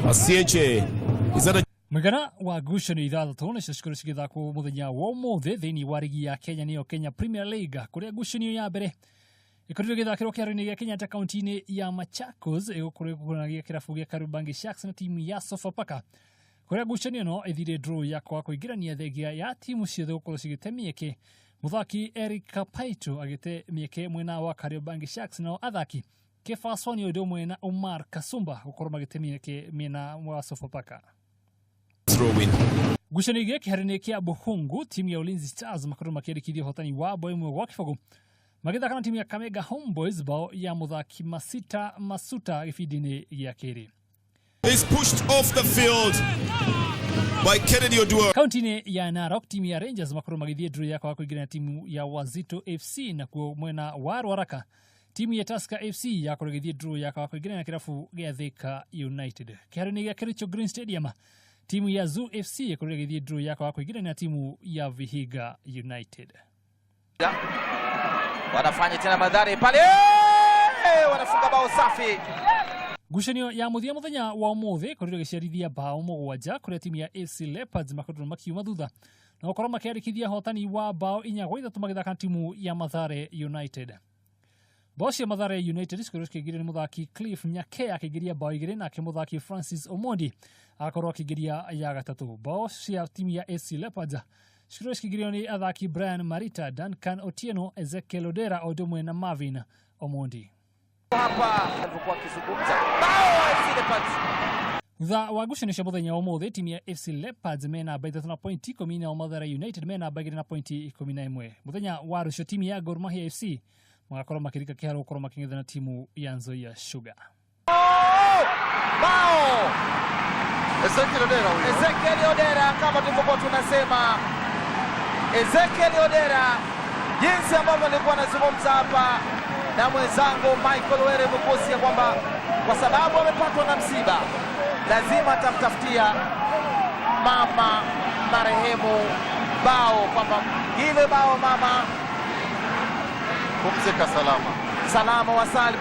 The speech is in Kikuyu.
Asieche. Is that a Mũigana wa ngucanio 6 nĩcio cikorwo cigĩthakwo mũthenya wa ũmũthĩ thĩinĩ wa rigi ya Kenya, nĩyo Kenya Premier League, kũrĩa ngucanio ya mbere ĩkorirwo ĩgĩthakĩrwo kĩharo-inĩ gĩa Kenyatta kaunti-inĩ ya Machakos, ĩgũkorwo ĩkũranagia kĩrabu gĩa Kariobangi Sharks na timu ya Sofapaka, kũrĩa ngucanio ĩno ĩthire draw ya kwaga kũingĩrania thengia ya timu ciothe gũkorwo cigĩte mĩeke, mũthaki Eric Kapaito agĩte mĩeke mwena wa Kariobangi Sharks, nao athaki Kefa Swani ũndũ ũmwe na Omar Kasumba gũkorwo magĩte mĩeke mĩena wa Sofapaka. Throw in. Ngucanio igĩ kĩharo-inĩ kĩa Bukhungu, timu ya Ulinzi Stars makorirwo makĩandĩkithia ũhotani wa bao 1-0 magĩthaka na timu ya Kakamega Homeboys, bao ya mũthaki Masita Masuta gĩbindi-inĩ gĩa kerĩ. Is pushed off the field by Kennedy Oduor. Kaunti-inĩ ya Narok, timu ya Rangers makorwo magĩthiĩ draw ya kwaga kũingĩra na timu ya Wazito FC, nakuo mwena wa Ruaraka timu ya Tusker FC yakorwo ĩgĩthiĩ draw ya kwaga kũingĩra na kĩrabu gĩa Thika United. Kĩharo-inĩ gĩa Kericho Green Stadium, timu ya Zoo FC ĩkorirwo ĩgĩthiĩ draw ya kwaga kũingĩra na timu ya Vihiga United. Wanafanya tena Mathare pale, wanafunga bao safi. Ngucanio ya mũthia mũthenya wa ũmũthĩ ĩkorirwo ĩgĩciarithia bao 7, kũrĩa timu ya AC Leopards makorirwo makiuma thutha na gũkorwo makĩandĩkithia hotani wa bao 4-3 magĩthaka na timu ya Mathare United. Bao cia Mathare United cikorwo cikĩingĩrio nĩ mũthaki Cliff Nyakea akĩingĩria bao 2, nake mũthaki Francis Omondi agakorwo akĩingĩria ya gatatũ. Bao cia timu ya AC Leopards cikorwo cikĩingĩrio nĩ athaki Brian Marita, Duncan Otieno, Ezekiel Odera o ũndũ ũmwe na Marvin Omondi. Hapa alivyokuwa akizungumza, bao AFC Leopards. Thutha wa ngucanio cia mũthenya wa ũmũthĩ, timu ya FC Leopards me namba 3 na pointi 10, nao Mathare United me namba 2 na pointi 11. Mũthenya wa rũciũ timu ya Gor Mahia FC magakorwo makĩrika kĩharo gũkorwo makĩng'ethana na timu ya Nzoia Sugar. Bao Ezekiel Odera huyo. Ezekiel Odera, kama tulivyokuwa tunasema, Ezekiel Odera, jinsi ambavyo nilikuwa nazungumza hapa na mwenzangu Michael Were Mukusi ya kwamba kwa sababu amepatwa na msiba lazima atamtafutia mama marehemu bao, kwamba ile bao mama Pumzika salama. Salama wa salmi.